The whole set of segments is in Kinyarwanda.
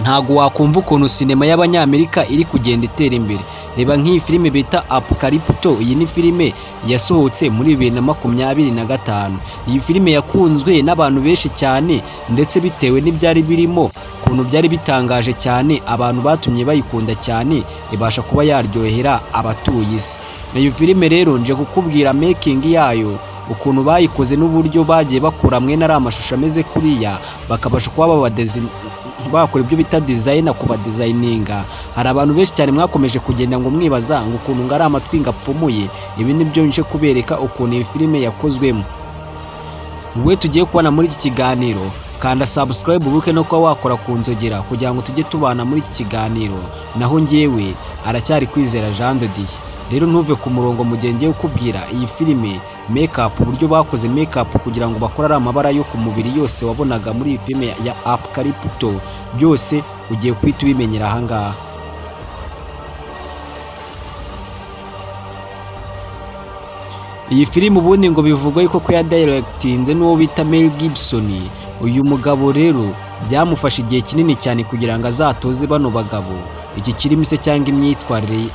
Ntago wakumva ukuntu sinema y'Abanyamerika iri kugenda itera imbere. Reba nk'iyi filime bita Apocalypto. Iyi ni filime yasohotse muri 2025. Iyi filime yakunzwe n'abantu benshi cyane, ndetse bitewe n'ibyari birimo, ukuntu byari bitangaje cyane, abantu batumye bayikunda cyane, ibasha kuba yaryohera abatuye isi. Iyi filime rero nje kukubwira making yayo, ukuntu bayikoze n'uburyo bagiye bakura mwene ari amashusho ameze kuriya, bakabasha kuba bakora ibyo bita design, kubadesigninga. Hari abantu benshi cyane mwakomeje kugenda ngo mwibaza ngo ukuntu ngo ari amatwi ngo apfumuye. Ibi nibyo nje kubereka, ukuntu iyi filime yakozwemo. Wowe tugiye kubona muri iki kiganiro, kanda subscribe, ubuke no kuba wakora ku nzogera kugira ngo tujye tubana muri iki kiganiro. Naho njyewe aracyari Kwizera Jean de Dieu. Rero ntuve ku murongo mu gihe ngiye kukubwira iyi filime make-up, uburyo bakoze make-up kugira ngo bakore ari amabara yo ku mubiri yose wabonaga muri iyi filime ya Apocalypto. Byose ugiye guhita ubimenyera ahangaha. Iyi filime ubundi ngo bivugwa yuko ko yadirectinze n'uwo bita Mel Gibson. Uyu mugabo rero byamufashe igihe kinini cyane kugira ngo azatoze bano bagabo iki kirimi se cyangwa imyitwarire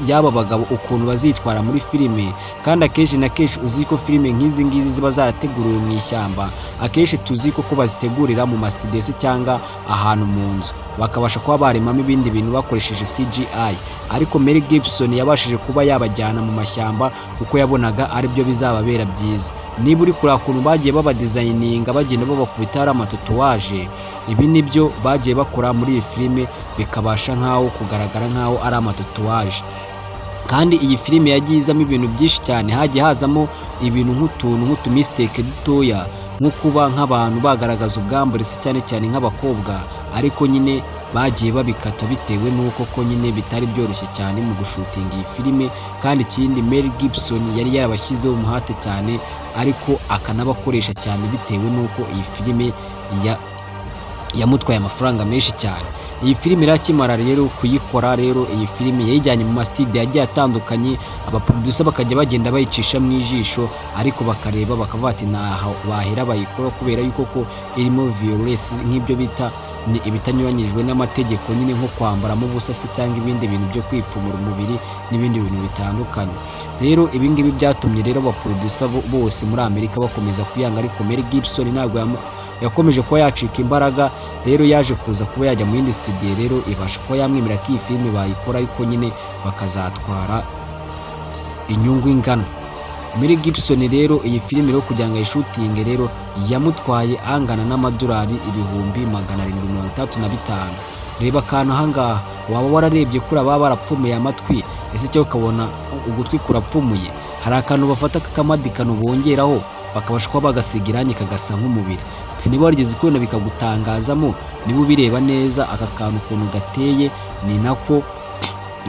y'aba bagabo, ukuntu bazitwara muri filime. Kandi akenshi na kenshi uzi ko filime nk'izi ngizi ziba zarateguriwe mu ishyamba, akenshi tuzi ko bazitegurira mu masitidiyo se cyangwa ahantu mu nzu, bakabasha kuba baremamo ibindi bintu bakoresheje CGI. Ariko Mel Gibson yabashije kuba yabajyana mu mashyamba kuko yabonaga aribyo bizababera byiza. Niba uri kureba ukuntu bagiye babadesigninga, bagenda babakubita hari amatatouage, ibi nibyo bagiye bakora muri iyi filime, bikabasha nk'aho kugaragara nk'aho ari amatatouage. Kandi iyi filime yagiye izamo ibintu byinshi cyane, hagiye hazamo ibintu nk'utuntu nk'utumistake dutoya, nko kuba nk'abantu bagaragaza ubwambure se, cyane cyane nk'abakobwa, ariko nyine bagiye babikata bitewe n'uko ko nyine bitari byoroshye cyane mu gushootinga iyi filime. Kandi ikindi, Mel Gibson yari yarabashyizeho umuhate cyane, ariko akanabakoresha cyane bitewe n'uko iyi filime yamutwaye amafaranga menshi cyane. Iyi filime irakimara rero kuyikora, rero iyi filime yayijyanye mu masitidiyo agiye atandukanye, abaproducer bakajya bagenda bayicisha mu ijisho, ariko bakareba bakavuga ati ntaho bahera bayikora, kubera yuko ko irimo violence, nk'ibyo bita ni ibitanyuranyijwe n'amategeko nyine, nko kwambaramo ubusa se cyangwa ibindi bintu byo kwipfumura umubiri n'ibindi bintu bitandukanye. Rero ibi ngibi byatumye rero abaproducer bose muri Amerika bakomeza kuyanga, ariko Mel Gibson ntabwo yakomeje kuba yacika imbaraga. Rero yaje kuza kuba yajya mu yindi studio, rero ibasha kuba yamwemerera ko iyi filime bayikora, ariko nyine bakazatwara inyungu ingana. Mel Gibson rero iyi filime rero kugira ngo ayishootinge rero yamutwaye angana n'amadolari 765,000. Reba akantu ahangaha, waba wararebye kuri ababa barapfumuye amatwi ese, cyangwa ukabona ugutwi kurapfumuye? Hari akantu bafata k'akamadikano bongeraho, bakabasha kuba bagasiga irangi kagasa nk'umubiri. Niba warigeze kubona bikagutangazamo, niba ubireba neza aka kantu ukuntu gateye, ni nako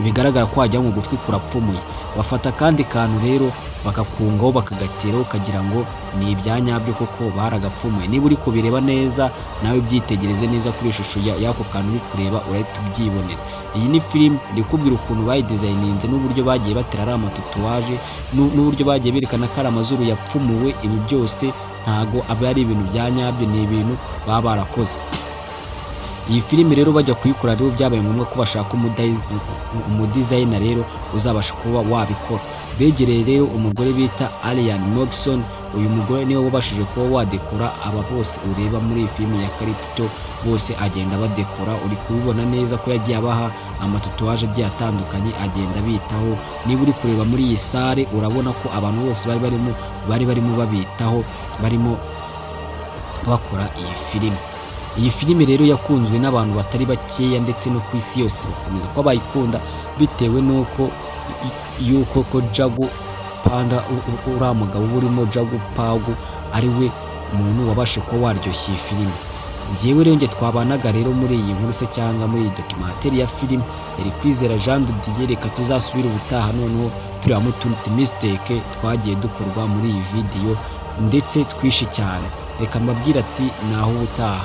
bigaragara ko wagira ngo ugutwi kurapfumuye. Bafata akandi kantu rero bakakungaho, bakagateraho, ukagira ngo ni ibya nyabyo koko baragapfumuye. Niba uri kubireba neza nawe, byitegereze neza kuri ishusho y'ako kantu uri kureba, urahita ubyibonera. Iyi ni filime ndi kukubwira ukuntu bayidesigninze n'uburyo bagiye batera ari amatatouage n'uburyo bagiye berekana ko ari amazuru yapfumuwe. Ibi byose ntago aba ari ibintu bya nyabyo, ni ibintu baba barakoze. Iyi filime rero bajya kuyikora rero byabaye ngombwa ko bashaka umudesigner rero uzabasha kuba wabikora. Begereye rero umugore bita Ariane Mogson. Uyu mugore niwe wabashije kuba wadekora aba bose ureba muri iyi filime ya Calypto, bose agenda badekora. Uri kubibona neza ko yagiye abaha amatatouage agiye atandukanye, agenda abitaho. Niba uri kureba muri iyi salle, urabona ko abantu bose bari barimo babitaho, barimo bakora iyi filime. Iyi filime rero yakunzwe n'abantu batari bakeya, ndetse no ku isi yose bakomeza kuba bayikunda, bitewe n'uko yuko ko Jagu Panda, uriya mugabo uba urimo Jagu Pagu, ari we muntu wabashe kuba waryoshya iyi filime. Njyewe rero njye twabanaga rero muri iyi nkuru se cyangwa muri iyi documentary ya filime, yari Kwizera Jean de Dieu. Reka tuzasubire ubutaha, noneho turebamo utundi mistake twagiye dukorwa muri iyi video ndetse twishi cyane. Reka mbabwire ati naho ubutaha.